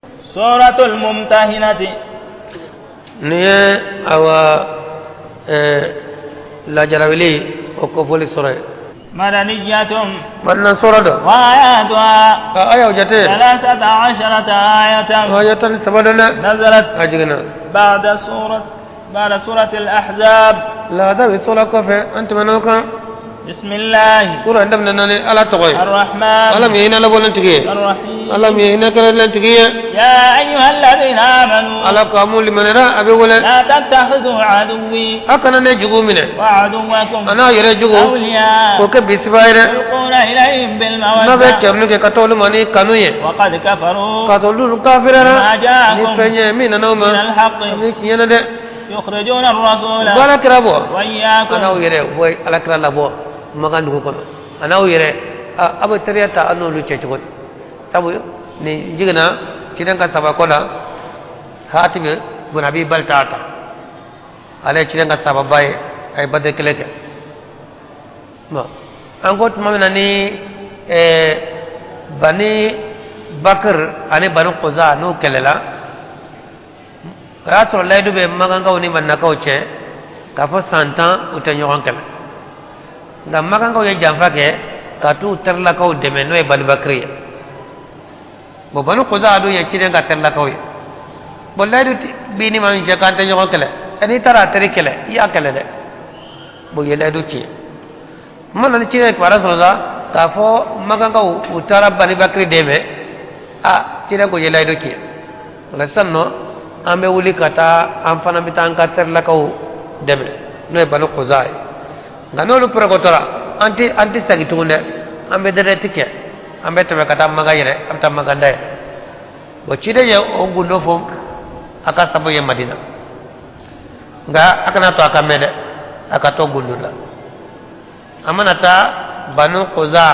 Suratul mumtahinati. Nin ye awa lajarabili o kofɔli sura ye. Madaniyatun. Madina sura don. Wa ayatuha. A ayaw jate. Salasata asharata ayatan. Aya 13 don dɛ. Nazalat. A jiginna. Ba'da surat ba'da suratil ahzab. Laada bɛ sura kɔfɛ an tɛmɛn'o kan. Bisimilahi. Sura in daminɛna ni Ala tɔgɔ ye. Arrahman. Ala min ye hinɛ labɔlen tigi ye. Arrahim. Ala min ye hinɛ kɛrɛnkɛrɛnnen tigi ye. Ya ayyuhalladhina amanu. Ala ko a mun limaniyara a bɛ wele. La tattakhidhu aduwwi. A kana ne jugu minɛ. Wa aduwwakum. A n'a yɛrɛ jugu. Awliya. K'o kɛ bisiba ye dɛ. Tulquna ilayhim bil mawadda. N'a bɛ cɛrili kɛ ka taa olu ma ni kanu ye. Wa qad kafaru. K'a sɔrɔ olu kafirara. Bima ja'akum. Ni fɛn ye min nana u ma. Min al-haqqi. Ni tiɲɛ na dɛ. Yukhrijuna ar-rasula. U bɛ Ala kira bɔ. Wa iyyakum. A n'aw yɛrɛ u bɛ Ala kira labɔ Makan dugu kɔnɔ. A n'aw yɛrɛ a bɛ teriya ta aw n'olu cɛ cogo di? Sabu nin jiginna ciden ka sabako la Hatibi bun Abi Baltaata ale ye ciden ka sababa ye a ye Badiri kɛlɛ kɛ. Bon an ko tuma min na ni Bani Bakr ani Bani Kuza n'u kɛlɛla o y'a sɔrɔ layidu bɛ makankaw ni madinakaw cɛ k'a fɔ san 10 u tɛ ɲɔgɔn kɛlɛ nka makankaw ye janfa kɛ ka t'u terilakaw dɛmɛ n'o ye bani bakiri ye bon bani kuza dun ye ciden ka terilakaw ye bon layidu b'i ni maa min cɛ k'an tɛ ɲɔgɔn kɛlɛ ɛ n'i taara a teri kɛlɛ i y'a kɛlɛ dɛ bon u ye layidu tiɲɛ ma na ni ciden ye kibaruya sɔrɔ sa k'a fɔ makankaw u taara bani bakiri dɛmɛ a ciden ko ye layidu tiɲɛ o la sisan nɔ an bɛ wuli ka taa an fana bɛ taa an ka terilakaw dɛmɛ n'o ye bani kuza ye nka n'olu pɛrɛkɔtɔra an tɛ segin tugun dɛ an bɛ dɛrɛti kɛ an bɛ tɛmɛ ka taa makan yɛrɛ an bɛ taa makan da yɛrɛ bon ciden ye o gundo fɔ a ka sabu ye madina nka a kana to a ka mɛn dɛ a ka to gundo la an mana taa banu kuza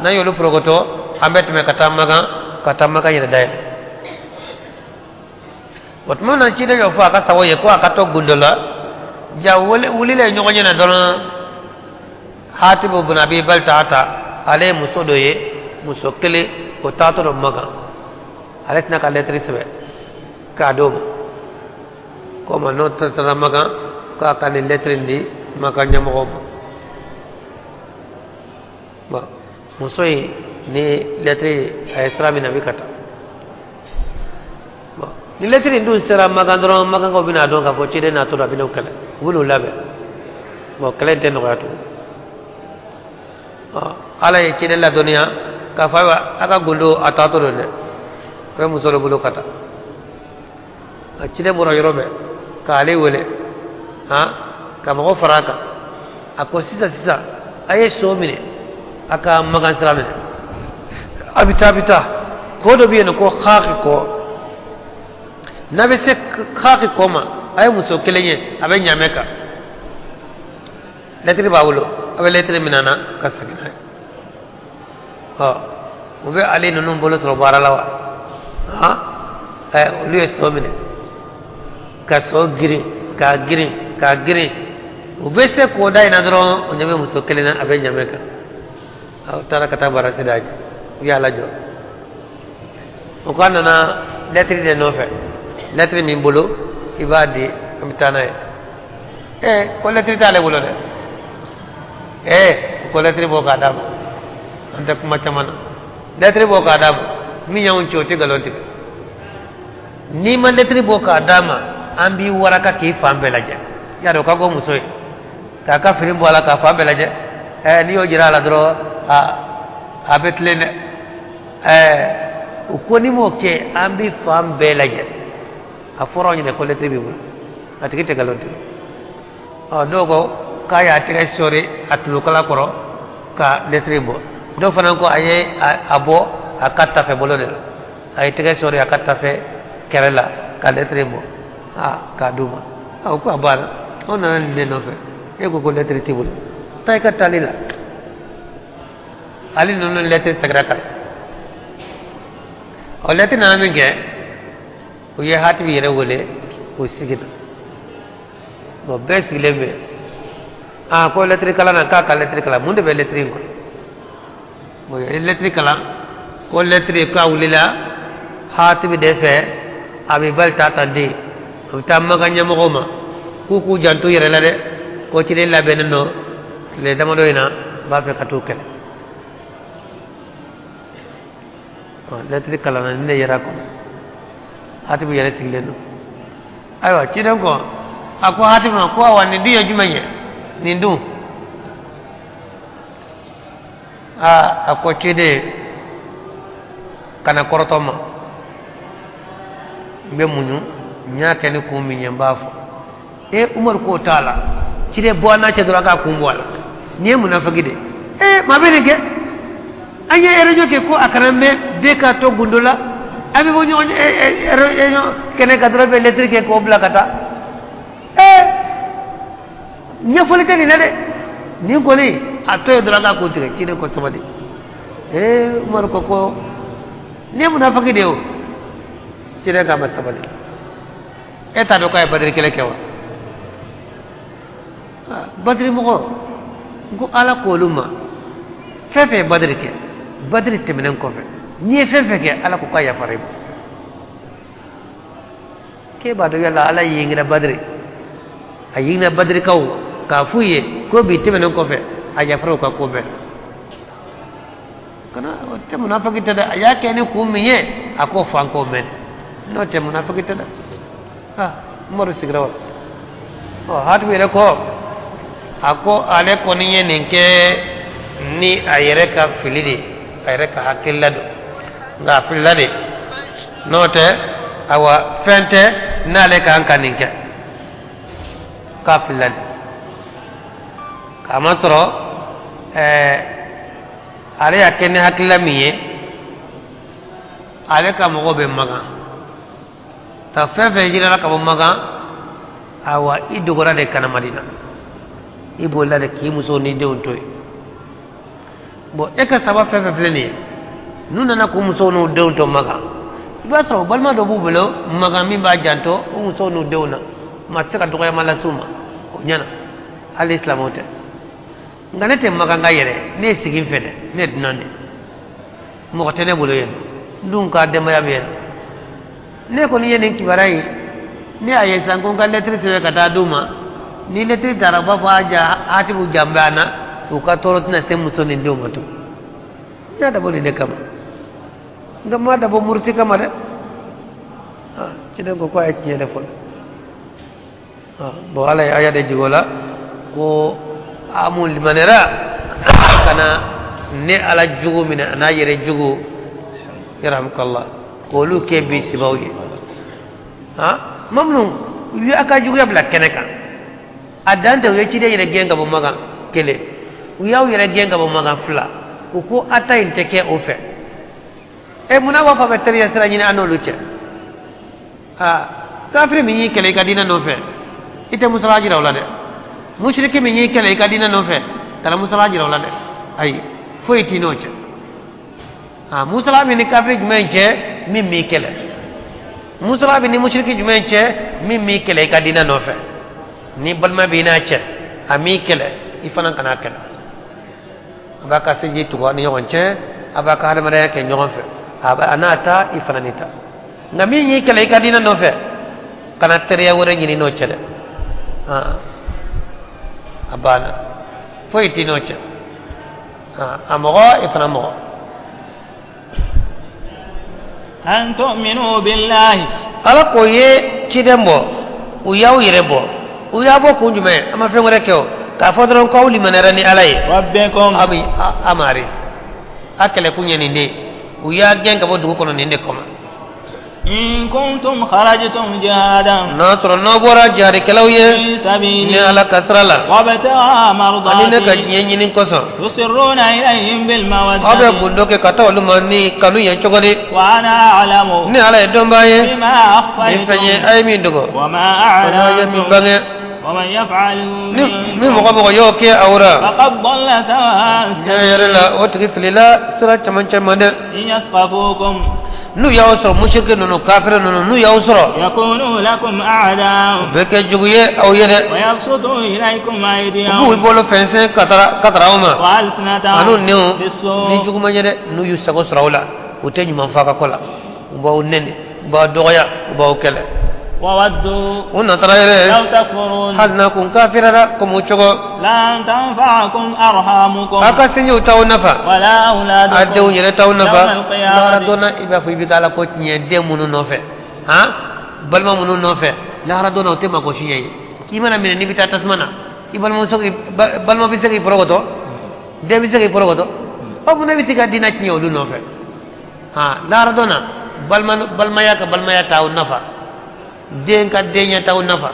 n'an y'olu porokoto an bɛ tɛmɛ ka taa makan ka taa makan yɛrɛ dayɛlɛ o tuma na ciden y'o fɔ a ka sago ye ko a ka to gundo la ja wulila ɲɔgɔn ɲɛ na dɔrɔn hatibu bun abi baltaata ale ye muso dɔ ye muso kelen o taatɔ don makan ale tɛna ka lɛtiri sɛbɛn k'a d'o ma komi n'o taara makan k'a ka nin lɛtiri in di makan ɲɛmɔgɔw ma bon muso in ni lɛtiri a ye sira minɛ a bɛ ka taa bon ni lɛtiri in dun sera makan dɔrɔn makankaw bɛna a dɔn k'a fɔ ciden natɔ don a bɛna u kɛlɛ u bɛn'u labɛn bon kɛlɛ in tɛ nɔgɔya tugun ala ye ciden ladɔnniya k'a fɔ ayiwa a ka gundo a taatɔ don dɛ a bɛ muso dɔ bolo ka taa a ciden bɔra yɔrɔ bɛɛ k'ale wele han ka mɔgɔ fara a kan a ko sisan sisan a ye so minɛ a ka makan sira minɛ a bɛ taa a bɛ taa kɔ dɔ bɛ yen ko haki kɔ n'a bɛ se haki kɔ ma a ye muso kelen ye a bɛ ɲaamɛ kan lɛtiri b'a bolo a bɛ lɛtiri minɛ a na ka segin n'a ye ɔ u bɛ ale ninnu bolo sɔrɔ baara la wa han ɛ olu ye so minɛ ka so girin k'a girin k'a girin u bɛ se kɔda in na dɔrɔn u ɲɛ bɛ muso kelen na a bɛ ɲamɛ kan u taara ka taa barasi da ɲɛ u y'a lajɔ u k'a nana lɛtiri de nɔfɛ lɛtiri min bolo i b'a di an bɛ taa n'a ye ee ko lɛtiri t'ale bolo dɛ ee ko lɛtiri bɔ k'a d'a ma an tɛ kuma caman na lɛtiri bɔ k'a d'a ma min y'anw ci o tɛ nkalon tigɛ n'i ma lɛtiri bɔ k'a d'a ma an b'i waraka k'i fan bɛɛ lajɛ y'a dɔn k'a ko muso ye k'a ka fini bɔ a la k'a fan bɛɛ lajɛ ɛɛ n'i y'o jira a la dɔrɔn a a bɛ tilen dɛ ɛɛ u ko n'i m'o kɛ an b'i fan bɛɛ lajɛ a fɔra anw ɲɛna ko lɛtiri b'i bolo a tigi tɛ nkalon tigɛ ɔ dɔw ko k'a y'a tɛgɛ sɔɔri a tulukala kɔrɔ ka lɛtiri bɔ dɔw fana ko a ye a bɔ a ka tafɛ bolo de la a ye tɛgɛ sɔɔri a ka tafɛ kɛrɛ la ka lɛtiri bɔ a k'a d'u ma a ko a banna anw nana nin de nɔfɛ e ko ko lɛtiri t'i bolo taa i ka taali la ale ninnu lɛtiri sɛgɛrɛ ka ɔ lɛtiri nana min kɛ u ye hatibi yɛrɛ wele k'u sigi na bon bɛɛ sigilen bɛ aa ko lɛtiri kalan na k'a ka lɛtiri kalan mun de bɛ lɛtiri in kɔnɔ bon ye lɛtiri kalan ko lɛtiri k'a wulila Hatibi de fɛ Abi Baltata den, a bɛ taa Makan ɲɛmɔgɔw ma k'u k'u janto yɛrɛ la dɛ, ko ciden labɛnnen don tile damadɔ in na, b'a fɛ ka t'u kɛlɛ. Lɛtiri kalanna ni ne yɛrɛ kɔnɔ, Hatibi yɛrɛ sigilen don. Ayiwa, ciden ko, a ko Hatibi ma ko awa, nin dun ye jumɛn ye? Nin dun, aa, a ko ciden, kana kɔrɔtɔ n ma, n bɛ muɲu, n y'a kɛ ni kun min ye, n b'a fɔ. E Umaru k'o t'a la, ciden bɔ an n'a cɛ dɔrɔn, a k'a kun bɔ a la. Nin ye munafiki de ye. Ee, maa bɛ nin kɛ? An ye réunion kɛ ko a kana mɛn, bɛɛ k'a to gundo la, an bɛ bɔ ɲɔgɔn réunion kɛnɛ kan dɔrɔn, bɛ lɛtiri kɛ k'o bila ka taa. Ee, ɲɛfɔli tɛ nin na dɛ, nin kɔni a to yen dɔrɔn, k'a kun tigɛ. Ciden ko sabali. Ee, Umaru ko ko nin ye munafiki de ye. O ciden k'a ma sabali, e t'a dɔn k'a ye Badiri kɛlɛ kɛ wa? Badiri mɔgɔ n ko Ala k'olu ma fɛn fɛn ye Badiri kɛ, Badiri tɛmɛnen kɔfɛ, n'i ye fɛn fɛn kɛ, Ala ko k'a yafara i ma. K'e b'a dɔn yala Ala yingira Badiri, a yingira Badirikaw k'a f'u ye ko bi tɛmɛnen kɔfɛ a yafara u ka ko bɛɛ. Kana o tɛ munafiki tɛ dɛ, a y'a kɛ ni kun min ye, a k'o fɔ an k'o mɛn, n'o tɛ munafiki tɛ dɛ. Ah, Umaru sigira o la. Ɔ, Hatibi yɛrɛ ko, a ko ale kɔni ye nin kɛ ni a yɛrɛ ka fili de ye, a yɛrɛ ka hakilila don, nka a filila de, n'o tɛ awa fɛn tɛ n'ale kan ka nin kɛ, k'a filila de, k'a masɔrɔ ale y'a kɛ ni hakilila min ye, ale ka mɔgɔw bɛ Makan ta, fɛn fɛn jirala ka bɔ Makan, awa i dogora de ka na Madina, i bolila de k'i muso n'i denw to yen. Bon, e ka saba fɛn fɛn filɛ nin ye, n'u nana k'u musow n'u denw to Makan, i b'a sɔrɔ balima dɔ b'u bolo Makan min b'a janto u musow n'u denw na, maa tɛ se ka dɔgɔyama lase u ma, o ɲɛna, hali silamɛw tɛ. Nka ne tɛ Makanka yɛrɛ, ne ye sigi n fɛ dɛ, ne ye dunan de, mɔgɔ tɛ ne bolo yen, n dun ka denbaya bɛ yen. Ne kɔni ye nin kibaruya ye, ne y'a ye sisan ko n ka lɛtiri sɛbɛn ka taa d'u ma. Ni lɛtiri taara, u b'a fɔ a ja Hatibu jan bɛ an na, u ka tɔɔrɔ tɛna se muso ni denw ma tun. N y'a dabɔ nin de kama, nka n m'a dabɔ muruti kama dɛ. Ciden ko a ye tiɲɛ de fɔ. Bon, Ala ye aya de jigin o la ko a mun limaniyara kana ne Ala jugu minɛ, a n'a yɛrɛ jugu, yarhamukallah, k'olu kɛ bisibaw ye. Han, maa minnu u ye a ka juguya bila kɛnɛ kan, a dan tɛ u ye ciden yɛrɛ gɛn ka bɔ Makan kelen, u y'aw yɛrɛ gɛn ka bɔ Makan fila, u ko a ta in tɛ kɛ o fɛ. E munna b'a fɔ a bɛ teriya sira ɲini an n'olu cɛ? Aa, kafiri min y'i kɛlɛ i ka diinɛ nɔfɛ, i tɛ musala jira o la dɛ. Musiriki min y'i kɛlɛ i ka diinɛ nɔfɛ, kana musala jira o la dɛ. Ayi, foyi t'i n'o cɛ. Aa, musala b'i ni kafiri jumɛn cɛ min m'i kɛlɛ? Musala b'i ni musiriki jumɛn cɛ min m'i kɛlɛ i ka diinɛ nɔfɛ? Ni balima b'i n'a cɛ, a m'i kɛlɛ, i fana kana kɛlɛ. A b'a ka sinji tugu a ni ɲɔgɔn cɛ, a b'a ka hadamadenya kɛ ɲɔgɔn fɛ, a b'a a n'a ta, i fana n'i ta. Nka min y'i kɛlɛ i ka diinɛ nɔfɛ, kana teriya wɛrɛ ɲini n'o cɛ dɛ. A banna, foyi t'i n'o cɛ. A mɔgɔ, i fana mɔgɔ. An tu'minu billahi. Ala ko ye ciden bɔ, u y'aw yɛrɛ bɔ. U y'a bɔ kun jumɛn? A ma fɛn wɛrɛ kɛ o, k'a fɔ dɔrɔn k'aw limaniyara ni Ala ye. Rabbikum. Aw bɛ a mari a kɛlɛkun ye nin de ye. U y'a gɛn ka bɔ dugu kɔnɔ nin de kama. In kuntum kharajtum jihadan. N'a sɔrɔ n'aw bɔra jihadikɛlaw ye. Fi sabili. Ni Ala ka sira la. Wabtaga mardati. Ani ne ka diɲɛ ɲini kosɔn. Tusirruna ilayhim bil mawaddati. Aw bɛ gundo kɛ ka taa olu ma ni kanu ye cogo di? Wa ana a'lamu. Ni Ala ye dɔnbaa ye. Bima akhfaytum. Ni fɛn ye a ye min dogo. Wa ma a'lantum. Wa n'a ye min bange. Wa man yaf'al. Ni ni mɔgɔ mɔgɔ y'o kɛ aw ra. Faqad dalla sawa'a. Tiɲɛ yɛrɛ la, o tigi filila sira cɛmancɛ ma dɛ. In yasqafukum. N'u y'aw sɔrɔ, musiriki ninnu, kafiri ninnu, n'u y'aw sɔrɔ, yakunu lakum a'da. U bɛ kɛ jugu ye aw ye dɛ. Wa yabsutu ilaykum aydiyahum. U b'u bolo fɛnsɛn ka tara aw ma. Wa alsinatahum. An'u nenw ni juguman ye dɛ. N'u y'u sago sɔrɔ aw la, u tɛ ɲuman fɔ a ka ko la. U b'aw neni, u b'aw dɔgɔya, u b'aw kɛlɛ. وودوا U natara yɛrɛ لو تكفرون hali n'a kun kafirara komi o cogo. لن تنفعكم أرحامكم A ka sinjiw t'aw nafa, ولا a denw أولادكم yɛrɛ t'aw nafa يوم القيامة. Lahara don na, i b'a fɔ i bɛ ka Ala ko tiɲɛ den minnu nɔfɛ, han, balima minnu nɔfɛ, lahara don na o tɛ mako si ɲɛ ye. I mana minɛ n'i bɛ taa tasuma na, i balimamuso, balima bɛ se k'i pɔrɔkɔtɔ, den bɛ se k'i pɔrɔkɔtɔ. Ɔ, mun na i bɛ t'i ka diinɛ tiɲɛ olu nɔfɛ? Han, lahara don na, balima, balimaya ka balimaya t'aw nafa, den ka denya t'aw nafa.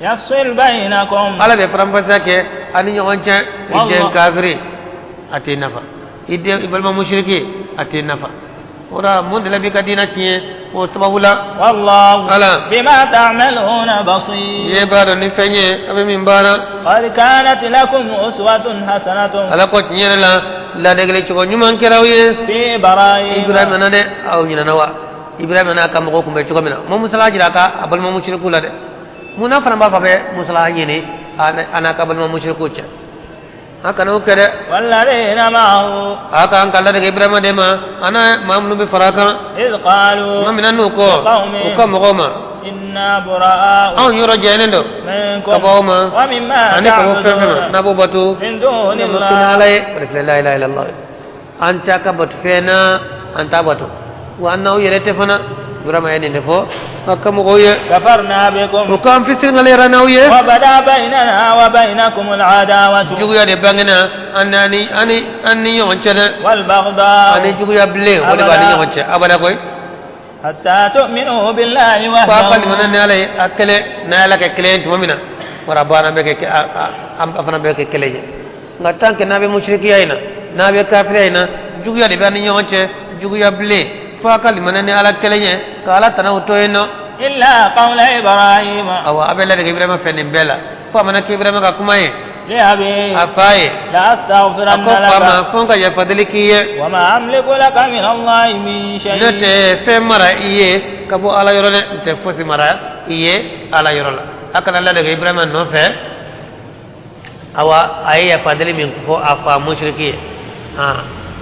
يفصل بينكم. Ala bɛ faranfasiya kɛ a ni ɲɔgɔn cɛ. I den Wallah. kafiri a t'i nafa, i den, i balima musiriki a t'i nafa. O la, mun de la b'i ka diinɛ tiɲɛ o sababu la? والله Ala بما تعملون i بصير. ye b'a dɔn ni fɛn ye a bɛ min baara. قد كانت لكم أسوة حسنة Ala ko tiɲɛ yɛrɛ la, ladegeli cogo ɲuman kɛra aw ye في إبراهيم. Ibrahima na dɛ. Aw ɲinɛna wa? Ibrahima n'a ka mɔgɔw kun bɛ cogo min na, ma musala jira a ka a balima musiriku la dɛ. Munna fana b'a fɔ a bɛ musala ɲini a n'a ka balima musirikuw cɛ? A kana o kɛ dɛ. والذين معه A k'an ka ladege Ibrahima de ma, a n'a maa minnu bɛ fara a kan. إذ قالوا Tuma min na n'u ko u ka mɔgɔw ma: إنا براء anw yɔrɔ jɛlen don منكم ka bɔ aw ma ومما ani ka bɔ fɛn fɛn ma تعبدون n'a b'o bato من دون n'a ma الله. ko ni Ala ye. O de filɛ, la ilaha illallah. An t'a ka bato fɛn na, an t'a bato, wa an n'aw yɛrɛ tɛ fana. Ibrahima ye nin de fɔ a ka mɔgɔw ye. كفرنا بكم O k'an fisirigalera n'aw ye. وبدا بيننا وبينكم العداوة Juguya de bangena an ni ani an ni ɲɔgɔn cɛ dɛ. والبغضاء Ani juguya bilen, o de b'an ni ɲɔgɔn cɛ abada koyi. حتى تؤمنوا بالله Ko a ka limana وحده. ni Ala ye a kelen, n'a ye Ala kɛ kelen ye tuma min na, wara banna bɛ kɛ a fana bɛ kɛ kelen ye. Nka tant que n'a bɛ musirikiya in na, n'a bɛ kafiriya in na, juguya de bɛ an ni ɲɔgɔn cɛ, juguya bilen, fo a ka limana ni Ala kelen ye ka Ala tanaw to yen nɔ. إلا قول إبراهيم Awa, a bɛ ladege Ibrahima fɛ nin bɛɛ la, fo a mana kɛ Ibrahima ka kuma ye لأبيه a fa ye. لأستغفرن A ko fa ma لك fo n ka yafa deli k'i ye. وما أملك لك من الله من Ne شيء. tɛ fɛn mara i ye ka bɔ Ala yɔrɔ dɛ, n tɛ fosi mara i ye Ala yɔrɔ la. A kana ladege Ibrahima nɔfɛ. Awa, a ye yafa deli min fɔ a fa musiriki ye, han,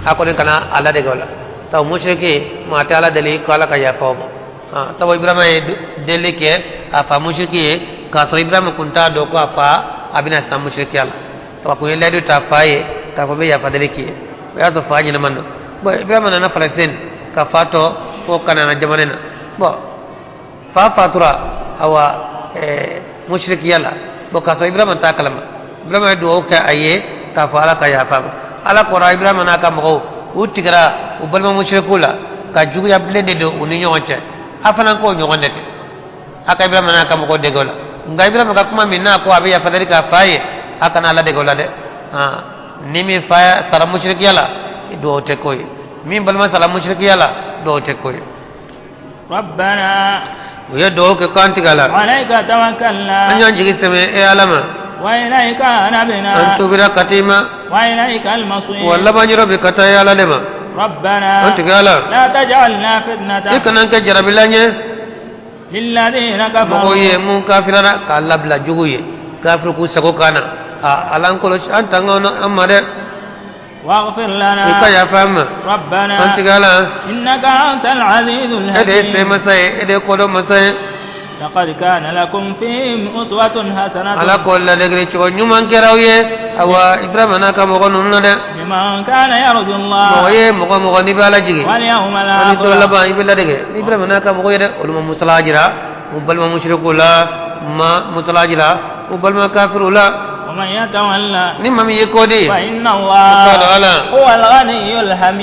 a kɔni kana a ladege o la, sabu musiriki maa tɛ Ala deli ko Ala ka yafa o ma. Han, sabu Ibrahima ye deli kɛ a fa musiriki ye k'a sɔrɔ Ibrahima kun t'a dɔn ko a fa a bɛna sa musirikiya la, sabu a kun ye layidu ta fa ye k'a fɔ n bɛ yafa deli k'i ye. O y'a sɔrɔ fa ɲɛnama don. Bon, Ibrahima nana Palestine ka fa tɔ ko kana na jamana na. Bon, fa fatura awa musirikiya la. Bon, k'a sɔrɔ Ibrahima t'a kalama, Ibrahima ye dugawu kɛ a ye k'a fɔ Ala ka yafa ma. Ala kɔrɔ Ibrahima n'a ka mɔgɔw, u tigɛra u balima musirikiw la ka juguya bilen de don u ni ɲɔgɔn cɛ. A fana k'o ɲɔgɔn de kɛ, a ka Ibrahima n'a ka mɔgɔw dege o la. Nka Ibrahima ka kuma min n'a ko a bɛ yafa deli k'a fa ye, a kana Ala dege o la dɛ. Han, ni min fa sara musirikiya la, dugawu tɛ k'o ye. Min balima sara musirikiya la, dugawu tɛ k'o ye. ربنا U ye dugawu kɛ k'an tigɛ a la. عليك توكلنا An y'an jigi sɛmɛ e Ala ma. وإليك An أنبنا tubira ka t'i ma. وإليك المصير. Wa laban yɔrɔ bɛ ka taa e Ala de ma. ربنا An tigɛ a la. لا تجعلنا فتنة I kana kɛ jarabilan ye للذين mɔgɔw ye كفروا. mun kafirara k'a labila jugu ye, kafiri k'u sago kan na. A Ala, an kɔlɔsi, an tanga an ma dɛ. واغفر لنا. I ka yafa an ma. ربنا An tigɛ a la. إنك أنت العزيز E de ye se الحكيم. masa ye, e de ye kodɔn masa ye. لقد كان لكم فيهم أسوة حسنة Ala ko ladegeli cogo ɲuman kɛra aw ye, awa, Ibrahima n'a ka mɔgɔ ninnu na dɛ. لمن كان يرجو الله Mɔgɔ ye, mɔgɔ mɔgɔ n'i bɛ Ala jigi واليوم ani don الآخر. laban, i bɛ ladege ni Ibrahima n'a ka mɔgɔ ye dɛ. Olu ma musala jira u balima musiriku la, ma musala jira u balima kafiriw la. ومن يتولى Ni maa min ye kɔ di, فإن o الله k'a dɔn Ala هو الغني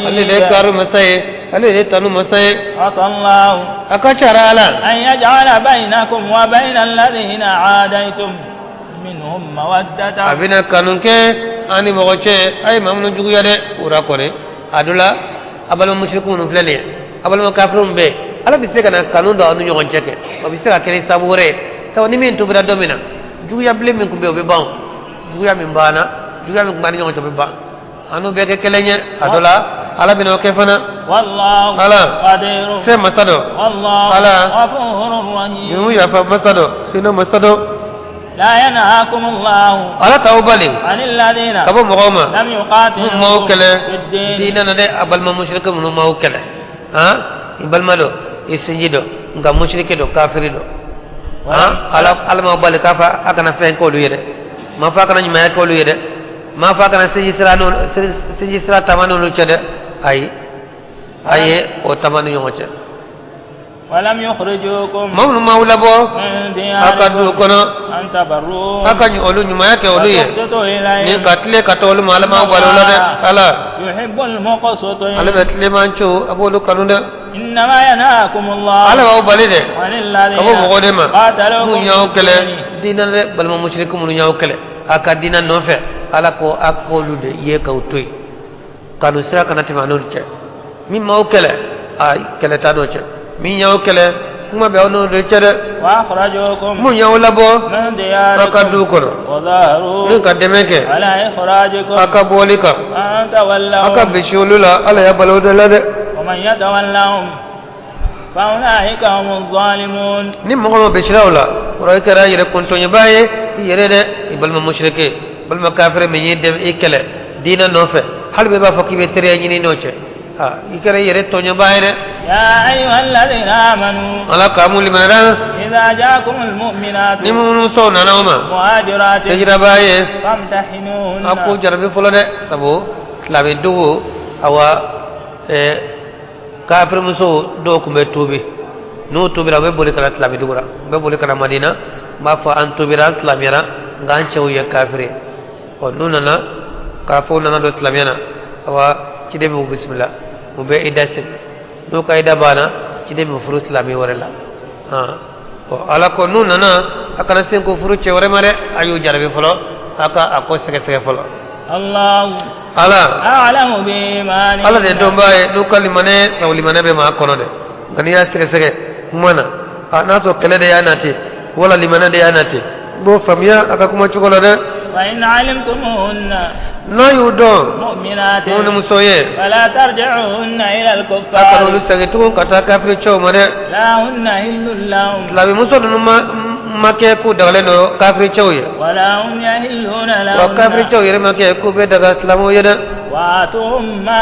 ale de ye الحميد. kari masa ye, ale de ye tanu masa ye. عسى الله A ka cara Ala أن يجعل بينكم وبين الذين عاديتم منهم مودة. A bɛna kanu kɛ an ni mɔgɔ cɛ a ye maa minnu juguya dɛ. O la kɔni, a dɔ la, a balima musiriku minnu filɛ nin ye, a balima kafiriw minnu bɛ yen, Ala bɛ se ka na kanu don aw ni ɲɔgɔn cɛ kɛ. O bɛ se ka kɛ ni sababu wɛrɛ ye, sabu ni min tubira don min na, juguya bilen min tun bɛ yen, o bɛ ban. O juguya min banna, juguya min tun b'an ni ɲɔgɔn cɛ, o bɛ ban, an n'u bɛɛ kɛ kelen ye. A dɔ la, Ala bɛna o kɛ fana. والله Ala قدير. se masa dɔ. والله Ala غفور رحيم. jurumu yafa masa dɔ, hinɛ masa dɔ. لا ينهاكم الله Ala t'aw bali عن الذين ka bɔ mɔgɔw ma لم minnu m'aw يقاتلوكم kɛlɛ في الدين diinɛ na dɛ. A balima musirike minnu m'aw kɛlɛ. Han, i balima don, i sinji don, nka musiriki don, kafiri don. Han, ala ala m'aw bali k'a fɔ a kana fɛn k'olu ye dɛ, m'a fɔ a kana ɲumanya k'olu ye dɛ, m'a fɔ a kana sinji sira n'olu, sinji sira taama n'olu cɛ dɛ. Ayi, a ye o taama ni ɲɔgɔn cɛ. Walam yukhrijukum maa minnu m'aw labɔ min a ka du diyarikum kɔnɔ an tabarruhum a ka olu ɲumanya kɛ olu ye wa tuqsitu ilayhim ni ka tilen ka taa olu ma. Ala m'aw bali o la dɛ. Ala yuhibbul muqsitin ale bɛ tilemancow, a b'olu kanu dɛ. Innama yanhakumullahu Ala b'aw bali dɛ anil ka bɔ ladhina mɔgɔw de ma qatalukum minnu y'aw kɛlɛ diinɛ dɛ. Balima musiriki minnu y'aw kɛlɛ a ka diinɛ nɔfɛ, Ala ko a k'olu de ye k'aw to yen, kanu sira kana tɛmɛ a n'olu cɛ. Min m'aw kɛlɛ, a kɛlɛ t'a n'o cɛ. Min y'aw kɛlɛ, kuma bɛ aw n'o de cɛ dɛ. Wa akhrajukum Mun y'aw labɔ min aw ka diyarikum du kɔnɔ wa zaharu ni ka dɛmɛ kɛ ala ikhrajikum a ka bɔli kan, an a ka tawallahum bisi olu la, Ala y'a bali o de la dɛ. Wa man yatawallahum fa ulaika humu zalimun. Ni mɔgɔ ma bisira o la, o i kɛra yɛrɛ kuntɔɲɛbaa ye i yɛrɛ dɛ. I balima musirike, balima kafiri min y'i dɛmɛ, i kɛlɛ diinɛ nɔfɛ, hali bɛɛ b'a fɔ k'i bɛ teriya ɲini n'o cɛ, aa, i kɛra i yɛrɛ tɔɲɔbaa ye dɛ. Ya ayyuha alladhina amanu Ala k'a mun limaniyara idha ja'akumul mu'minatu ni muminusow nana o ma muhajiratin hijirabaa ye, famtahinuhunna. A ko jarabi fɔlɔ dɛ, sabu silamɛ dugu, awa, kafirimuso dɔw tun bɛ tuubi. N'u tuubira, u bɛ boli ka na silamɛ dugu la, u bɛ boli ka na Madina, u b'a fɔ an tuubira, an silamɛyara, nka an cɛw ye kafiri ye. Ɔ, n'u nana k'a fɔ u nana don silamɛya na, awa, ciden b'u bisimila, u bɛ ida sigi. N'u ka ida banna, ciden bɛ furu silamɛ wɛrɛ la. Han, ɔ, Ala ko n'u nana, a kana sen ko furu cɛ wɛrɛ ma dɛ, a y'u jarabi fɔlɔ, a ka a ko sɛgɛsɛgɛ fɔlɔ. Allahu Ala a'lamu bi imanihim. Ala de dɔnbaa ye n'u ka limanɛ, sabu limanɛ bɛ maa kɔnɔ dɛ. Nka n'i y'a sɛgɛsɛgɛ kuma na, a n'a sɔrɔ kɛlɛ de y'a nati wala limanɛ de y'a nati, i b'o faamuya a ka kuma cogo la dɛ. Fa in alimtumuhunna N'a y'u dɔn mu'minatin mumimuso ye, fala tarji'uhunna ila a kana al-kuffar olu segin tugun ka taa kafiri cɛw ma dɛ. La hunna hillun lahum Silamɛmuso ninnu ma kɛ k'u dagalen don kafiri cɛw ye, wala hum yahilluna wa kafiri lahunna cɛw yɛrɛ ma kɛ k'u bɛ daga silamɛw ye dɛ. wa atuhum ma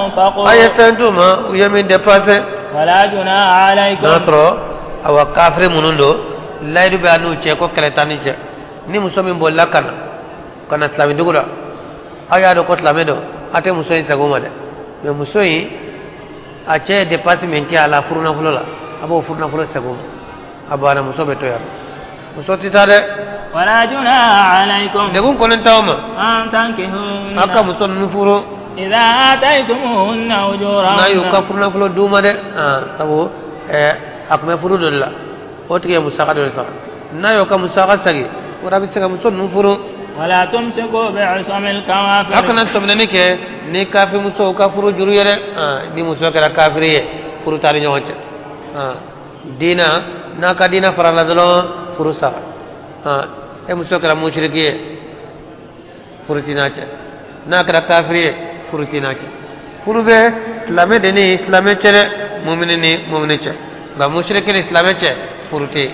anfaqu A ye fɛn d'u ma u ye min dépensé. Wala junaha alaykum. N'a sɔrɔ, awa, kafiri minnu don, layidu bɛ a n'u cɛ ko kɛlɛ t'an ni cɛ. Ni muso min bolila ka na silamɛ dugu la, aw y'a dɔn ko silamɛ don, a tɛ muso in segin o ma dɛ. Mais muso in a cɛ ye dépense min kɛ a la furunafolo la, a b'o furunafolo segin o ma. A banna, muso bɛ to yan, muso tɛ taa dɛ. Wala junaha alaykum Degun kɔni t'aw ma an tankihuhunna a ka muso ninnu furu idha ataytumuhunna n'a y'u ka ujurahunna furunafolo d'u ma dɛ. Sabu a tun bɛ furu dɔ de la, o tigi ye musaka dɔ de sara. N'a y'o ka musaka segin o la, a bɛ se ka muso ninnu furu. Wala tumsiku bi'samil A kawafir kana sɔminɛni kɛ ni kafiri musow ka furu juru ye dɛ. Ni muso kɛra kafiri ye, furu t'a ni ɲɔgɔn cɛ. Diina n'a ka diina farala dɔrɔn, furu sara. E muso kɛra musiriki ye, furu t'i n'a cɛ. N'a kɛra kafiri ye, furu t'i n'a cɛ. Furu bɛ silamɛ de ni silamɛ cɛ dɛ, mumini ni mumini cɛ. Nka musiriki ni silamɛ cɛ, furu tɛ yen.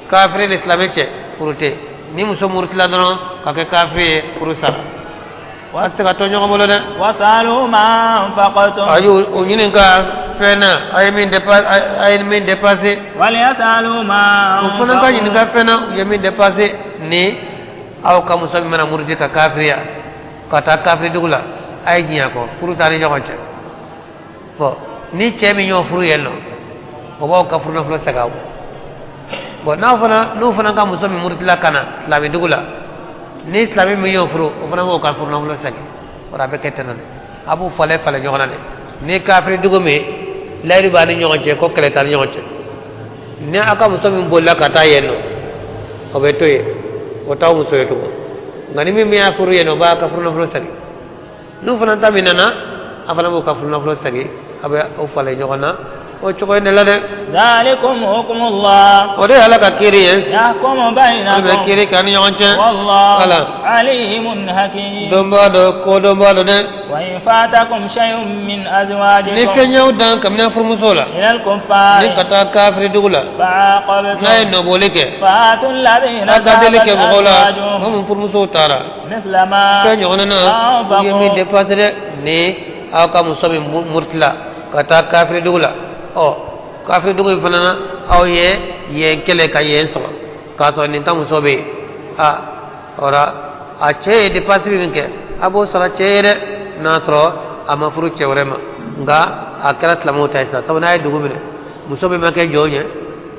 Kafiri ni silamɛ cɛ, furu tɛ yen. Ni muso murutila dɔrɔn ka kɛ kafiri ye, furu sara. A tɛ se ka to ɲɔgɔn bolo dɛ. Wasalu ma anfaqtum A y'u o ɲininka fɛn na a ye min dépenser. Waliyasalu ma O fana ka ɲininka fɛn na u ye min dépenser. Ni aw ka muso min mana muruti ka kafiriya ka taa kafiri dugu la, a ye diɲɛ kɔ, furu t'a ni ɲɔgɔn cɛ. Bon, ni cɛ min y'o furu yen nɔ, o b'aw ka furu nafolo segin aw ma. Bon, n'aw fana n'u fana ka muso min murutila ka na silamɛ dugu la, ni silamɛ min y'o furu, o fana b'o ka furu nafolo segin. O la, a bɛ kɛ ten nɔ de, a b'u falen falen ɲɔgɔn na de. Ni kafiri dugu min layidu b'a ni ɲɔgɔn cɛ ko kɛlɛ t'a ni ɲɔgɔn cɛ, ni aw ka muso min bolila ka taa yen nɔ, o bɛ to yen, o t'aw muso ye tugun. Nka ni min y'a furu yen nɔ, o b'a ka furu nafolo segin. N'u fana ta min nana, a fana b'o ka furu nafolo segin. A bɛ o falen ɲɔgɔn na o cogo in de la dɛ. Zalikum hukmullah. O de ye Ala ka kiiri ye. Yahkumu Ala bɛ bainakum. kiiri k'a ni ɲɔgɔn cɛ. Wallahu Ala alimun hakim. Dɔnbaa dɔ, ko dɔnbaa dɔ dɛ. Wa in fatakum shay'un min Ni azwajikum fɛn y'aw dan kabini a furumuso la ila al-kuffar ni ka taa kafiri dugu la, fa'aqabtum n'a ye nɔbɔli kɛ, fa'atu alladhina n'a ka deli kɛ mɔgɔw la, dhahabat mɔgɔ azwajuhum min furumusow taara mithla ma fɛn ɲɔgɔnna na u ye min anfaqu dépenser dɛ. Ni aw ka muso min murutila ka ka taa kafiri dugu la. Ɔ, kafiri dugu in fana na, aw ye yen kɛlɛ ka yen sɔrɔ k'a sɔrɔ nin ka muso bɛ yen. A o la, a cɛ ye dépense min kɛ, a b'o sara cɛ ye dɛ, n'a sɔrɔ a ma furu cɛ wɛrɛ ma. Nka a kɛra silamɛw ta ye sisan, sabu n'a ye dugu minɛ, muso min ma kɛ jɔn ye,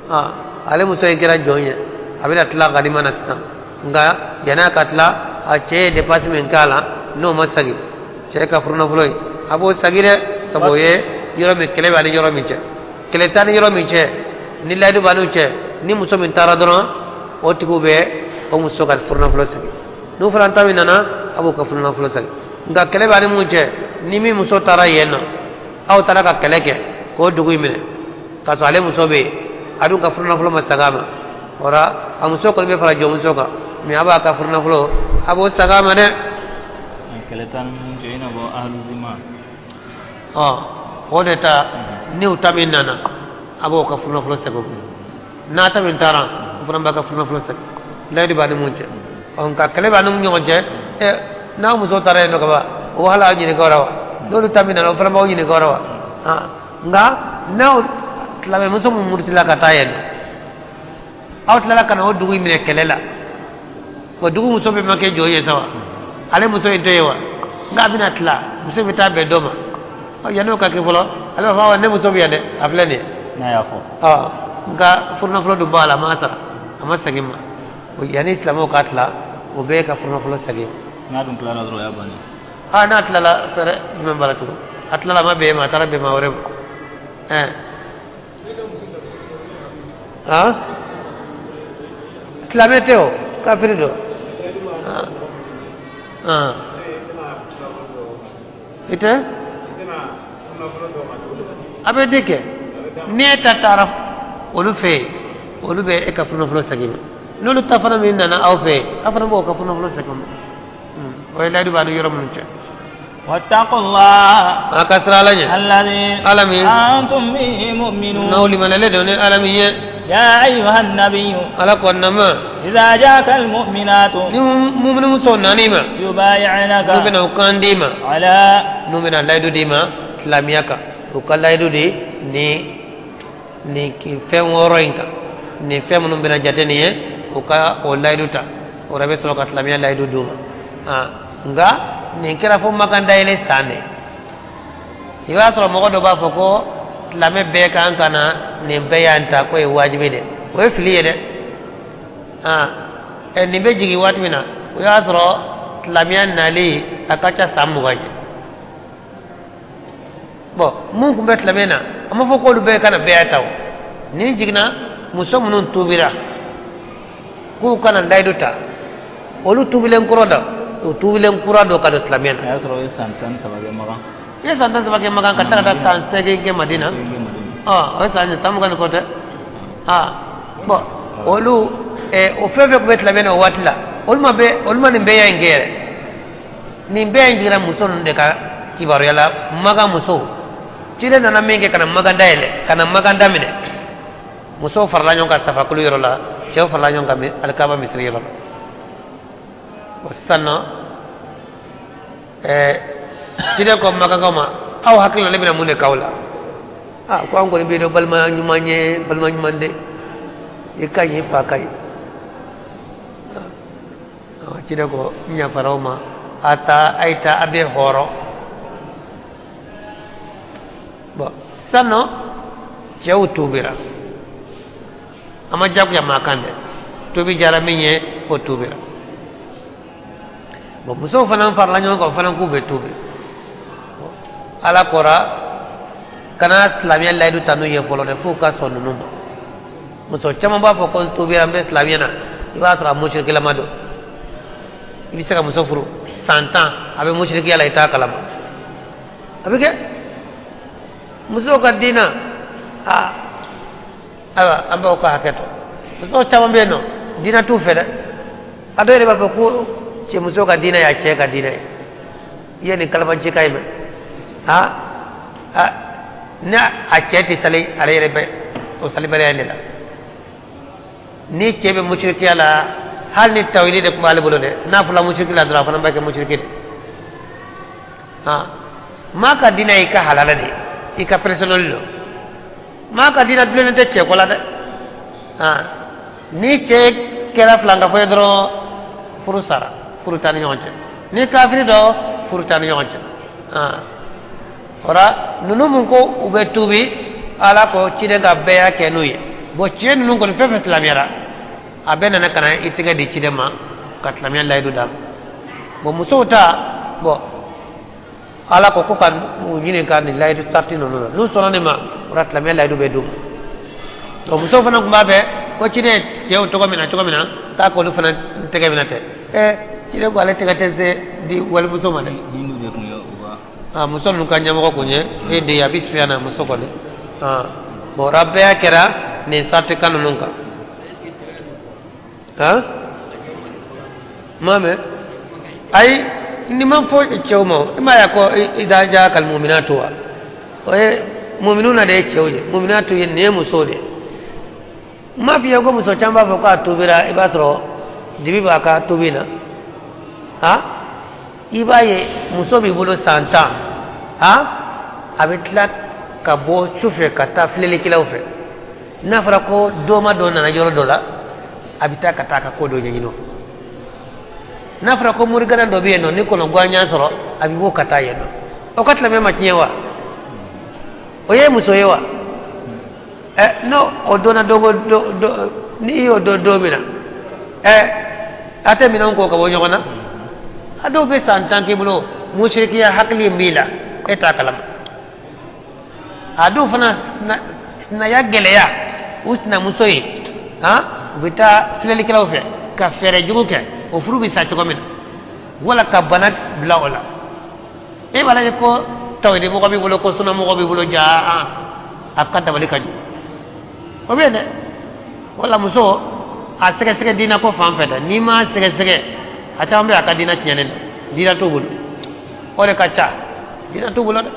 a ale muso in kɛra jɔn ye, a bɛna tila ganima na sisan. Nka yan'a ka tila, a cɛ ye dépense min k'a la, n'o ma segin, cɛ ka furunafolo ye, a b'o segin dɛ, sabu o ye yɔrɔ min kɛlɛ b'a ni yɔrɔ min cɛ, kɛlɛ t'a ni yɔrɔ min cɛ, ni layidu b'a n'u cɛ. Ni muso min taara dɔrɔn, o tigiw bɛ o muso ka furunafolo segin. N'u fana ta min nana, a b'o ka furunafolo segin. Nka kɛlɛ b'a ni mun cɛ, ni min muso taara yen nɔ, aw taara ka kɛlɛ kɛ k'o dugu in minɛ k'a sɔrɔ ale muso bɛ yen, a dun ka furunafolo ma segin a ma, o la a muso kɔni bɛ fara jɔnmuso kan, mais a b'a ka furunafolo, a b'o segin a ma dɛ. Kɛlɛ t'an ni mun cɛ, i n'a fɔ ahlu zima. Ɔ, o de ta, n'u ta min nana, a b'o ka furunafolo segin o ma. N'a ta min taara, o fana b'a ka furunafolo segin. Layidu b'a ni mun cɛ? Ɔ, nka kɛlɛ b'a ni ɲɔgɔn cɛ. Ɛ, n'a muso taara yen nɔ ka ban, o hali aw ɲininka o la wa? N'olu ta min nana, o fana b'aw ɲininka o la wa? Nka n'aw silamɛmuso min murutila ka taa yen nɔ, aw tilala ka na o dugu in minɛ kɛlɛ la, o dugu muso bɛɛ ma kɛ jɔn ye sa wa? Ale muso in to yen wa? Nka a bɛna tila, muso bɛ taa bɛn dɔ ma. Ɔ, yanni o ka kɛ fɔlɔ, ale b'a fɔ: awɔ, ne muso bɛ yan dɛ, a filɛ nin ye. N'a y'a fɔ. Ɔ, nka furunafolo dun b'a la, a ma sara, a ma segin ma. O yanni silamɛw ka tila, o bɛɛ ka furunafolo segin. N'a dun tilara dɔrɔn, o y'a bannen. Aa, n'a tilala, fɛɛrɛ jumɛn b'a la tugun? A tilala, a ma bɛn e ma, a taara bɛn maa wɛrɛ ma. Ɛn, aa, silamɛ tɛ, o kafiri don. Aa, i tɛ a bɛ di kɛ. N'e ta taara olu fɛ yen, olu bɛ e ka furunafolo segin ma. N'olu ta fana min nana aw fɛ yen, aw fana b'o ka furunafolo segin ma. O ye layidu b'a ni yɔrɔ minnu cɛ. واتقوا الله A ka siran Ala ɲɛ. الذي Ala min أنتم به مؤمنون. N'aw limaniyalen don ni Ala min ye. يا أيها النبي Ala kɔnɔna إذا جاءك المؤمنات ni mumunimusow nan'i ma يبايعنك n'u bɛna u kan d'i ma على n'u bɛna layidu d'i ma silamɛya kan, u ka layidu di ni fɛn wɔɔrɔ in kan, nin fɛn minnu bɛna jate nin ye, u ka o layidu ta, o yɛrɛ bɛ sɔrɔ ka silamɛya layidu d'u ma. Nka nin kɛra fo Makan dayɛlɛ san de. I b'a sɔrɔ mɔgɔ dɔ b'a fɔ ko silamɛ bɛɛ kan ka na nin bɛɛ y'an ta, k'o ye wajibi de. O ye fili ye dɛ. Ɛ, nin bɛ jigin waati min na, o y'a sɔrɔ silamɛya nali a ka ca san 20 ye. Bɔn, mun tun bɛ silamɛya na, a ma fɔ k'olu bɛɛ kana bɛɛ ta. O nin jiginna, muso minnu tuubira k'u kana layidu ta, olu tuubilen kɔrɔ da, o tuubilen kura dɔ ka don silamɛya na. A y'a sɔrɔ o ye san 13 kɛ Makan. I ye san 13 kɛ Makan, ka taa ka taa san 8 kɛ Madina. Ɔ, o ye san 20 ni kɔ tɛ. Aa, bɔn, olu o fɛn fɛn tun bɛ silamɛya na o waati la, olu ma bɛɛ, olu ma nin bɛɛ ya in kɛ yɛrɛ. Nin bɛɛ in jiginna muso ninnu de ka kibaruya la. Makan musow, ciden nana min kɛ ka na Makan dayɛlɛ, ka na Makan daminɛ, musow farala ɲɔgɔn kan Safakulu yɔrɔ la, cɛw farala ɲɔgɔn kan Alikaba misiri yɔrɔ la. O sisan nɔ, ciden ko Makankaw ma: aw hakili la ne bɛna mun de k'aw la? Aa, ko an kɔni bɛ dɔn balima ɲuman ye, balima ɲuman de, i ka ɲi, i fa ka ɲi. Ciden ko: n yafara aw ma, a ta, a ye taa, a bɛ hɔrɔn. Bɔn, sisan nɔ, cɛw tuubira, a ma jagoya maa kan dɛ, tuubi diyara min ye, o tuubira. Bɔn, musow fana farala ɲɔgɔn kan, o fana k'u bɛ tuubi. Ala kɔra kana silamɛya layidu ta n'u ye fɔlɔ dɛ, f'u ka sɔn ninnu ma. Muso caman b'a fɔ ko n tuubira, n bɛ silamɛya na, i b'a sɔrɔ a musirikilama don. I bɛ se ka muso furu san 10, a bɛ musirikiya la, i t'a kalama. A bɛ kɛ musow ka diina. Aa, ayiwa, an b'aw ka hakɛ to. Musow caman bɛ yen nɔ, diina t'u fɛ dɛ. A dɔw yɛrɛ b'a fɔ ko cɛ muso ka diina y'a cɛ ka diina ye. I ye nin kalabanci ka ye mɛn? Aa, ni a cɛ tɛ sali, ale yɛrɛ bɛ o salibaliya in de la. Ni cɛ bɛ musirikiya la, hali ni tawhidi de tun b'ale bolo dɛ, n'a fɔra musiriki la dɔrɔn, a fana bɛ kɛ musiriki de. Maa ka diinɛ y'i ka halala de ye. I ka personnel don. Maa ka diinɛ dulonnen tɛ cɛ ko la dɛ. Ni cɛ kɛra filankafo ye dɔrɔn furu sara, furu t'an ni ɲɔgɔn cɛ. Ni kafiri dɔ, furu t'an ni ɲɔgɔn cɛ. O la ninnu mun ko u bɛ tuubi, Ala ko ciden ka bɛɛ y'a kɛ n'u ye. Bon, cɛ ninnu kɔni fɛn fɛn silamɛyara, a bɛɛ nana ka na i tɛgɛ di ciden ma ka silamɛya layidu d'a ma. Bon, musow ta, bon, Ala ko ko ka u ɲininka nin layidu sarati ninnu na, n'u sɔnna nin ma, o la silamɛya layidu bɛ d'u ma. Donc musow fana tun b'a fɛ ko ciden cɛw tɔgɔ min na cogo min na, k'a k'olu fana tɛgɛ minɛ ten. Ciden ko ale tɛgɛ tɛ se di walimuso ma dɛ. Hindu de tun ye u ka. Muso ninnu ka ɲɛmɔgɔ kun ye e de ye Abi Sufiyana muso kɔni. Bon, o la bɛɛ kɛra nin sarati kan ninnu kan. Han, ma mɛn, ayi, ni ma fɔ cɛw ma, i m'a ye ko idha ja'aka al-mu'minatu wa, o ye mu'minuna de ye cɛw ye, mu'minatu ye nin ye musow de ye. N m'a f'i ye ko muso caman b'a fɔ k'a tubira, i b'a sɔrɔ dibi b'a ka tubi na. Han, i b'a ye muso b'i bolo san 10, han, a bɛ tila ka bɔ su fɛ ka taa filɛlikɛlaw fɛ. N'a fɔra ko doma dɔ nana yɔrɔ dɔ la, a bɛ taa ka taa a ka ko dɔ ɲɛɲini o fɛ. N'a fɔra ko morigana dɔ bɛ yen nɔ, ni kɔnɔguwan y'a sɔrɔ, a bɛ bɔ ka taa yen nɔ. O ka silamɛya ma tiɲɛ wa? O ye muso ye wa? N'o o donna dogo do do, ni i y'o dɔn don min na, a tɛ minɛnw ko ka bɔ ɲɔgɔn na. A dɔw bɛ san 10 k'i bolo, musirikiya hakili b'i la, e t'a kalama. A dɔw fana sinaya gɛlɛya u sinamuso ye, han, u bɛ taa filɛlikɛlaw fɛ ka fɛɛrɛ jugu kɛ o furu bɛ sa cogo min na, wala ka bana bila o la. E b'a lajɛ ko tawhidi mɔgɔ b'i bolo, ko sunna mɔgɔ b'i bolo, jaa a ka dabali ka jugu. O bɛ yen dɛ. Wala muso a sɛgɛsɛgɛ diinɛ ko fan fɛ dɛ, n'i m'a sɛgɛsɛgɛ, a caman bɛ a ka diinɛ tiɲɛnen don, diinɛ t'u bolo, o de ka ca, diinɛ t'u bolo dɛ.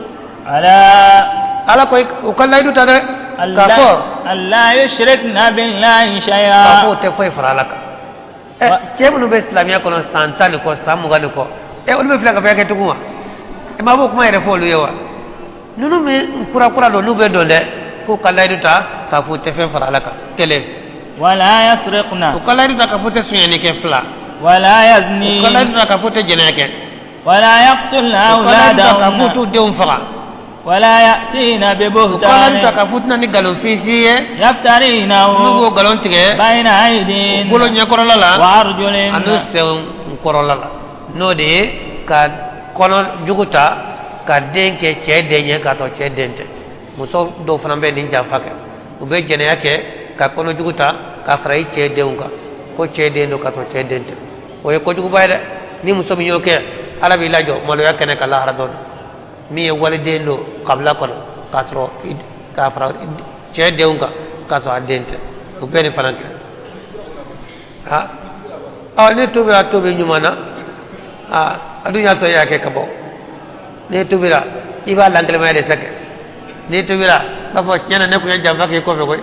Ala. Ala ko u ka layidu ta dɛ, k'a fɔ alla yushrikna billahi shay'a, k'a fɔ o tɛ foyi fara Ala kan. Cɛ minnu bɛ silamɛya kɔnɔ san 10 ni kɔ, san 20 ni kɔ, olu bɛ filɛ ka fɛn kɛ tugun wa? E ma b'o kuma yɛrɛ fɔ olu ye wa? Ninnu min kura kura don, n'u bɛ don dɛ, k'u ka layidu ta k'a fɔ u tɛ fɛn fara Ala kan, kelen. Wala yasriqna, u ka layidu ta k'a fɔ u tɛ sonyɛni kɛ, fila. Wala yazni, u ka layidu ta k'a fɔ u tɛ jɛnɛya kɛ. Wala yaqtulna U ka layidu ta k'a fɔ u awladahunna, t'u denw faga. Wala ya'tina U ka layidu ta bibuhtanin k'a fɔ u tɛna ni nkalonfin si ye, yaftarinahu n'u b'o nkalon tigɛ bayna aydin u bolo ɲɛkɔrɔla la wa arjulin ani senw kɔrɔla la, n'o de ye ka kɔnɔ jugu ta ka den kɛ cɛ den ye k'a sɔrɔ cɛ den tɛ. Muso dɔw fana bɛ nin janfa kɛ, u bɛ jɛnɛya kɛ ka kɔnɔ jugu ta ka fara i cɛ denw kan ko cɛ den don k'a sɔrɔ cɛ den tɛ. O ye kojuguba ye dɛ. Ni muso min y'o kɛ, Ala b'i lajɔ maloya kɛnɛ kan lahara dɔ don. Min ye waliden don kabila kɔnɔ k'a sɔrɔ k'a fara cɛ denw kan k'a sɔrɔ a den tɛ, o bɛɛ nin fana kɛ. Ha, ɔ, ni tubira tubi ɲuman na, a dun y'a sɔrɔ e y'a kɛ ka bɔ. N'i tubira, i b'a lankelemaya de sɛgɛ. N'i tubira, b'a fɔ tiɲɛ na ne kun ye janfa k'i kɔfɛ koyi,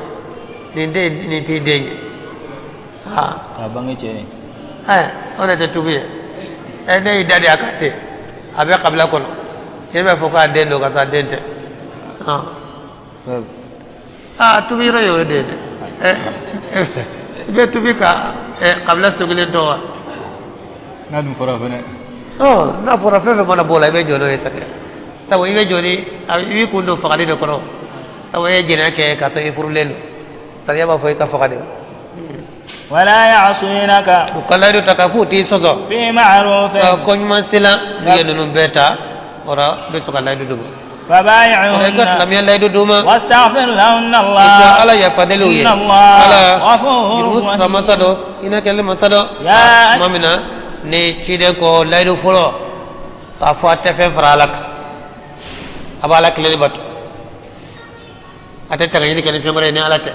nin den nin t'i den ye. Ha, k'a bange cɛ ye. O de tɛ tubi ye. Ne y'i da de a kan ten, a bɛ kabila kɔnɔ, cɛ b'a fɔ k'a den don ka sɔrɔ a den tɛ. Tubi yɔrɔ ye o de ye dɛ. I bɛ tubi ka kabila so kelen tɔ wa? N'a dun fɔra fɛnɛ. Ɔ, n'a fɔra, fɛn fɛn mana bɔ o la, i bɛ jɔ n'o ye sa kɛ. Sabu i bɛ jɔ ni i b'i kun don fagali de kɔrɔ. Sabu e ye jɛnɛya kɛ k'a to i furulen don, sariya b'a fɔ i ka faga de. Wala ya'sinaka, U ka layidu ta k'a f'u t'i sɔsɔ fi ma'rufin, ka ko ɲuman sela. N'i ye ninnu bɛɛ ta, o la i bɛ sɔrɔ ka layidu d'u ma. O la i ka fabayi'uhunna silamɛya layidu d'u ma. wastaghfir lahunna I ka Allah, Ala yafa deli u ye. Inna Allah Ala ghafurur jurumu rahim. sara masa dɔ, hinɛ kɛli masa dɔ. Ya Tuma min na ni ciden ko layidu fɔlɔ k'a fɔ a tɛ fɛn fara Ala kan, a b'a Ala kelen bato, a tɛ tagaɲini kɛ ni fɛn wɛrɛ ye ni Ala tɛ,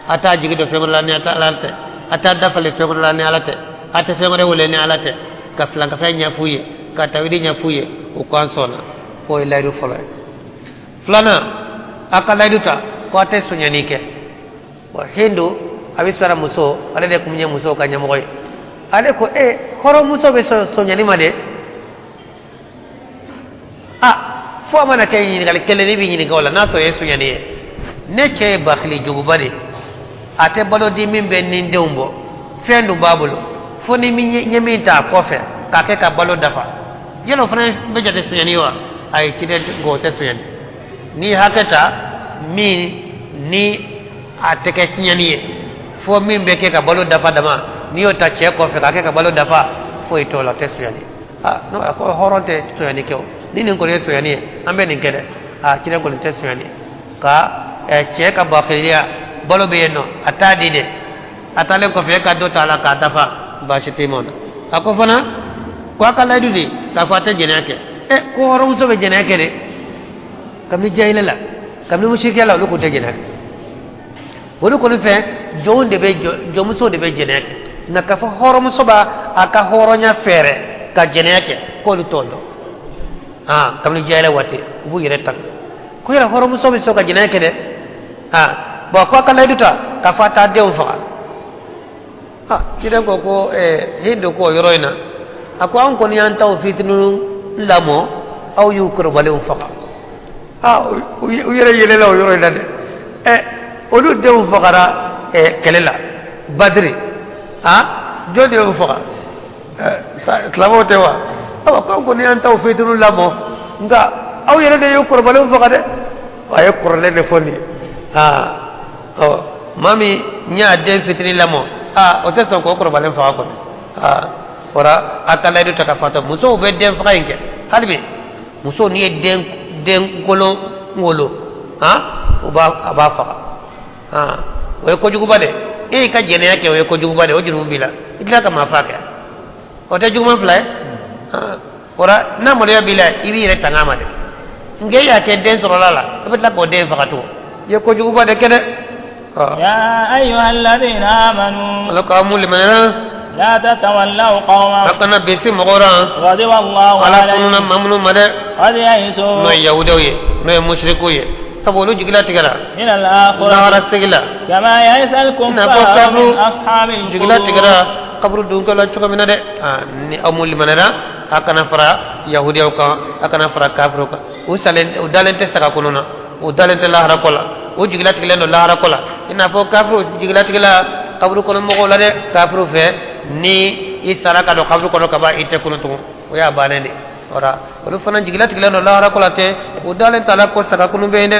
a t'a jigi don fɛn wɛrɛ la ni Ala tɛ, a t'a dafale fɛn wɛrɛ la ni Ala tɛ, a tɛ fɛn wɛrɛ wele ni Ala tɛ, ka filankafɛn ɲɛf'u ye, ka tawhidi ɲɛf'u ye, u k'an sɔnna k'o ye layidu fɔlɔ ye. Filanan, a ka layidu ta ko a tɛ sonyani kɛ. Wa Hindu a bɛ sara muso, ale de tun ye musow ka ɲɛmɔgɔ ye. Ale ko hɔrɔnmuso bɛ sɔn sonyani ma de? A Fo a mana kɛ ɲininkali kelen ne b'i ɲininka o la, n'a sɔrɔ e ye sonyani ye. Ne cɛ ye bakili juguba de, a tɛ balo di min bɛ ni denw bɔ, fɛn dun b'a bolo, fo ni min ye min ta a kɔfɛ k'a kɛ ka balo dafa. Yala o fana bɛ jate sonyani ye wa? Ayi, ciden ko o tɛ sonyani. N'i hakɛ ta min ni a tɛ kɛ tiɲɛni ye, fo min bɛ kɛ ka balo dafa dama, n'i y'o ta cɛ kɔfɛ k'a kɛ ka balo dafa, foyi t'o la, o tɛ sonyani. Aa non, a ko hɔrɔn tɛ sonyani kɛ o. Ni nin kɔni ye sonyani ye, an bɛ nin kɛ dɛ. Aa, ciden kɔni tɛ sonyani ka cɛ ka bakiliya, balo bɛ yen nɔ, a t'a di dɛ, a taalen kɔfɛ e ka dɔ ta a la k'a dafa, baasi tɛ ma o la. A ko fana ko a ka layidu de k'a fɔ a tɛ jɛnɛya kɛ. Ɛ, ko hɔrɔnmuso bɛ jɛnɛya kɛ dɛ. Kabini jahiliya la, kabini musirikiya la, olu kun tɛ jɛnɛya kɛ. Olu kɔni fɛ, jɔnw de bɛ jɔnmuso de bɛ jɛnɛya kɛ, nka k'a fɔ hɔrɔnmuso b'a a ka hɔrɔnya fɛɛrɛ ka jɛnɛya kɛ, k'olu t'o dɔn. Aa, kabini jahiliya waati, u b'u yɛrɛ tanga ko yɛrɛ hɔrɔnmuso bɛ sɔn ka jɛnɛya kɛ dɛ. Aa, bɔn, ko a ka layidu ta k'a fɔ a t'a denw faga. Aa, ciden ko ko Hindu ko o yɔrɔ in na, a ko an kɔni y'an taw fitinin lamɔ, aw y'u kɔrɔbalenw faga. Aa, u yɛrɛ yɛlɛla o yɔrɔ in na dɛ. Ɛ, olu denw fagara kɛlɛ la Badiri. Aa, jɔn de y'o faga? Silamɛw tɛ wa? Awa, ko an kɔni y'an taw fitinin lamɔ, nka aw yɛrɛ de y'u kɔrɔbalenw faga dɛ. A ye kɔrɔlen de fɔ nin ye. Aa, ɔ, maa min y'a den fitinin lamɔ, aa, o tɛ sɔn k'o kɔrɔbalen faga kɔni. Aa, o a ka layidu ta ka fatɔ. Musow bɛ den faga in kɛ hali bi. Muso n'i ye den den kolon wolo, han, u b'a a b'a faga. Han, o ye kojuguba de. E y'i ka jɛnɛya kɛ, o ye kojuguba de, o jurumu b'i la, i tila ka maa fa kɛ, o tɛ juguman fila ye. Han, o la n'a maloya b'i la, i b'i yɛrɛ tanga a ma dɛ. Nka e y'a kɛ den sɔrɔla la, i bɛ tila k'o den faga tugun, i ye kojuguba de kɛ dɛ. يا أيها الذين آمنوا Ala k'a mun limaniyana لا تتولوا قوما a kana bisi mɔgɔw la غضب الله Ala kununa عليهم maa minnu ma dɛ, قد يئسوا n'o ye yahudaw ye, n'o ye musirikiw ye, sabu olu jigila tigɛra من الآخرة lahara sigi la, كما يئس i n'a fɔ الكفار kafiru من أصحاب jigila القبور tigɛra kaburu dunkɛla cogo min na dɛ. Aa, ni aw mun limaniyana, a kana fara yahudiyaw kan, a kana fara kafiriw kan. U salen, u dalen tɛ saga kɔnɔ na, u dalen tɛ lahara ko la, u jigila tigɛlen don lahara ko la, i n'a fɔ kafiriw jigila tigɛla kaburu kɔnɔ mɔgɔw la dɛ. Kafiriw fɛ, ni i sara ka don kaburu kɔnɔ ka ban, i tɛ kunu tugun, o y'a bannen de. Ɔra, olu fana jigila tigɛlen don lahara ko la ten, u dalen t'a la ko saga kunu bɛ yen dɛ.